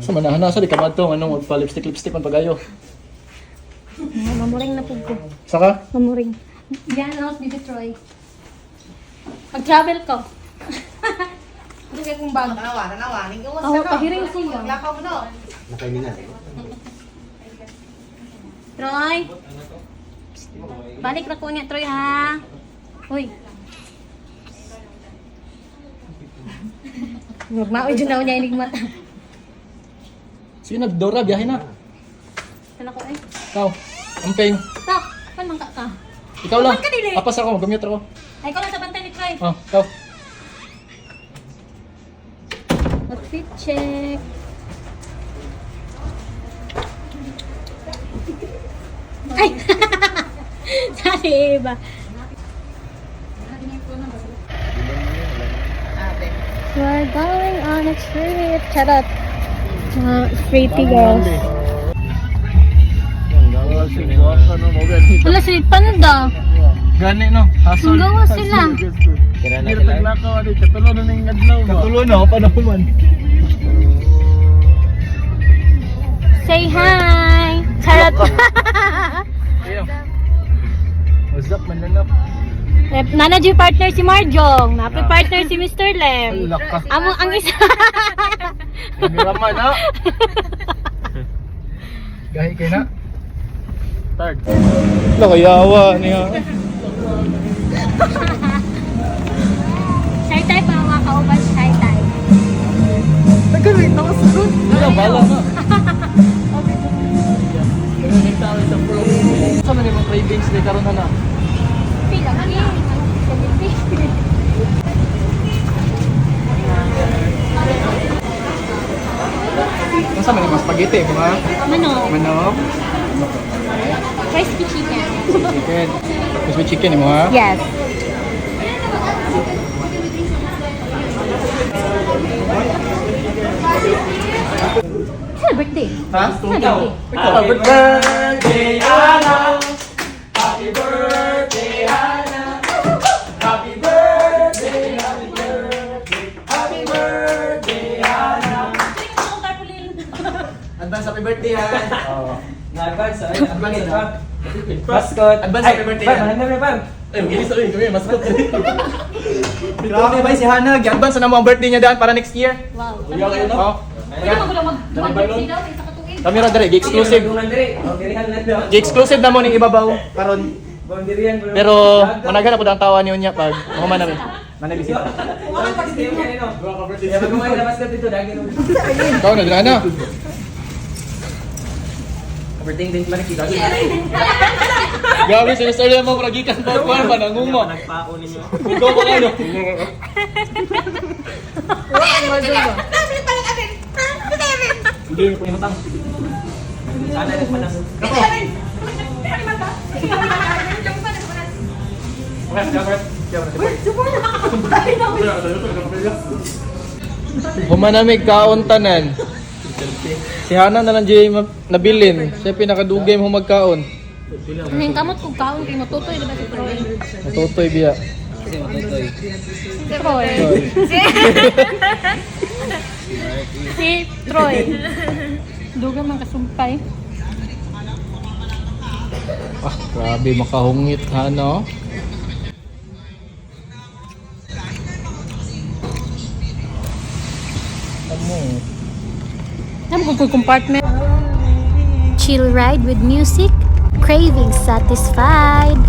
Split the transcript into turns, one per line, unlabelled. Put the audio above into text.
Sa manahana sa di ka madto anong magpa lipstick lipstick man pagayo.
Mamuring na pud ko.
Saka
Mamuring. Yan, house baby Troy. Mag-travel ko. Hindi kay kong bag.
Tanawa, tanawa. Ning
Oh, pahiring siya.
Lakaw mo no.
Troy. Balik ra ko niya, Troy, ha. Uy. Magmaoy dyan na niya inig mata.
Sige na, Dora, biyahe na.
Ano ko eh?
Ikaw, amping.
Tak, pan mangka ka.
Ikaw lang.
Man ka dili.
Apas ako, mag-mute ako.
Ay, ikaw lang sa bantay ni Troy.
Oh, ikaw.
Outfit check. Ay! Sorry, iba. We're going on a trip. Charot. Mga pretty girls. Wala si Panda.
Gani no, hasol.
Ang gawa sila.
Katulo na, pa man.
Say hi! Charot.
What's up, mananap?
Nana G partner si Marjong. Napi partner si Mr. Lem.
Alak ka.
Amo ang isa.
Cameraman ha. Gahi kay na. Third. Lakayawa niya.
Shy type ang mga kauban, shy type.
Wala bala na. Sa man imong cravings ni karon na?
Pila ka
Unsa man imong spaghetti mga
Manok.
manok,
Crispy chicken.
chicken. Crispy chicken imo ha?
Yes. Sa birthday.
Ha?
Sa birthday.
Happy birthday, Ana! Happy birthday, Ana! Happy birthday, happy birthday, happy birthday, Ana! Advance happy birthday, ha?
Na-advance, ay,
Advance na.
Mascot.
Advance happy birthday,
Ay,
han.
mahal na ba?
Ay, gilis ako kami, mascot. Grabe ba si Hana? Gi-advance na mo ang birthday niya daan para next year.
Wow.
Oh.
Pwede mo gulang mag-birthday daw sa katuig.
Kamera dere, gi-exclusive. Gi-exclusive na mo ning ibabaw karon. Pero managa na pud ang tawa niyo niya pag human na manabisita. Ikaw na dira na.
Birthday din pala kita.
Grabe si Mr. Lemon murag gikan pa kuan pa nanguma.
Nagpao ninyo.
Ikaw pa kayo. Hindi ko
Sana nagpanas.
Humanamig kaon tanan. Si Hana na lang jay nabilin. Siya pinakadugay mo magkaon.
Ang kamot kog kaon kay matutoy diba si Troy?
Matutoy biya.
Si Troy. Si Troy. Duga man kasumpay.
Ah, grabe makahungit ha no. Amo.
Namo kog compartment.
Chill ride with music, cravings satisfied.